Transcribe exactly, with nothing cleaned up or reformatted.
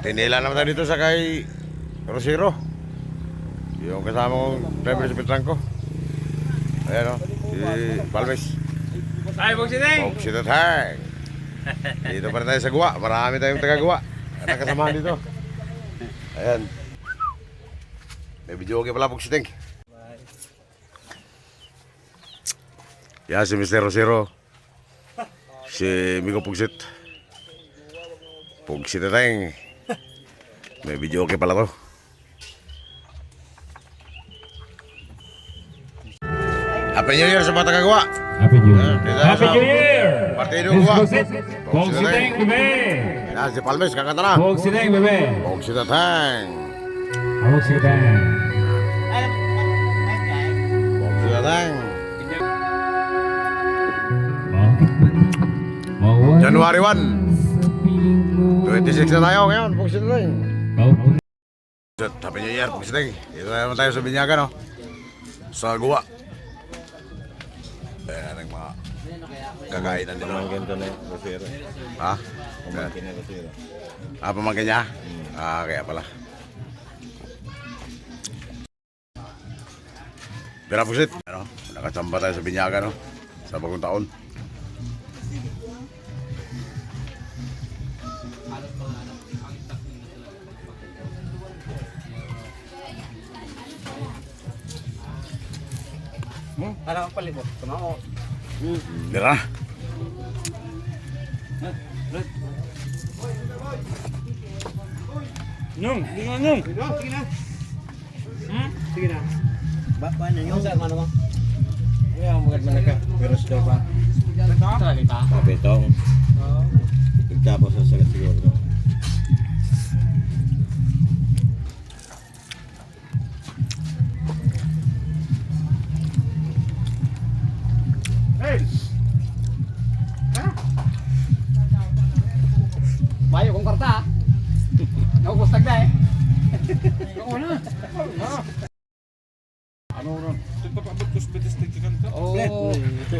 Pinila naman tayo dito sa kay Rosero. Yung kasama kong driver sa Petranco. Ayan o, si Palmes. Ay, Bogsiteng! Bogsiteng! Dito pa rin tayo sa Guwa. Marami tayong taga-Guwa. Ang kasamahan dito. Ayan. May video okay pala, Bogsiteng. Yan si Mister Rosero. Si Migo Pugsit. Pugsit na tayong. May video okay pala to. Happy New Year sa mga taga-Guwa. Happy New Year. Ah, dito Happy sa New Year! Partido Miss Guwa. Bogsiteng. Bogsiteng, bebe! Yan, si Palmes, kakanta na. Bogsiteng, bebe! Bogsiteng. Bogsiteng. Bogsiteng. Bakit ba mawala January one. Sa piling mo? Twenty-six na tayo ngayon, Bogsiteng. Happy New Year, Bogsiteng. Dito na naman tayo sa Binyagan, no? Sa Guwa. Ayan ang mga kakain nandito. Pamangkin to na yung Rosero. Ha? Pamangkin ni Rosero. Ah, pamangkin niya? Hmm. Ah, kaya pala. Pira pusit? Ano? Nakachamba tayo sa Binyagan, no? Sa bagong taon. Hmm? Para ang palibot, tumao. Dira. Nung, nung, nung. Sige na. Hmm? Sige na. Ba, ba na yun? Saan, mano mo? Yan, magad man ka. Pero sa pa. Ito? Ito, ito. Oo. Pagtapos sa sagat siguro. Hey! Ha? Mayo kong karta, ah. Naubos tagda, eh. Oo na. Oo na. Ano ron? Ito pa paabot ko sa Betis, nagkakanta. Oo. Ito.